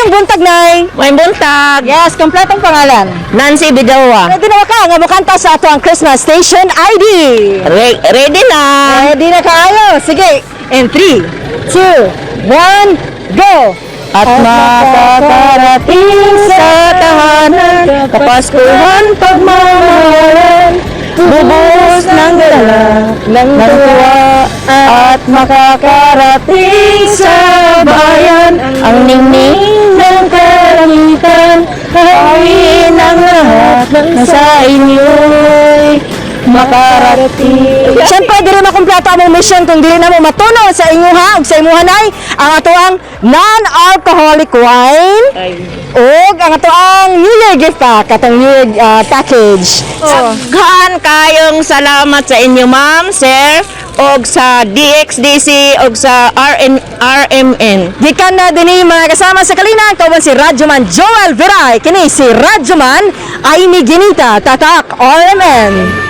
Maayong buntag, Nay. May buntag. Yes, kompletong pangalan? Nancy Bidawa. Ready na ba ka nga mukanta sa ato ang Christmas Station ID? Ready na. Ready na kaayo. Sige. In 3, 2, 1, go! At makakarating sa tahanan, kapaskuhan, pagmamahalan, bubuhos ng dala ng tuwa at makakarating sa bayan, ang ningning ng kalangitan, gawin ang lahat na sa inyo'y makarating. Siyempre, dili makumpleto among mission kung dili namo matuno sa inyuha ug sa imuha, Nay, ang atoang non-alcoholic wine ug ang atoang New Year gift pack, atong New Year package. Oh. Daghan kayong salamat sa inyo, ma'am, sir, og sa DXDC og sa RN, RMN. Gikan na dinhi, mga kasama sa kalinang, kauban si Radyoman Joel Viray. Kini si Radyoman Aimee Ginita, Tatak RMN.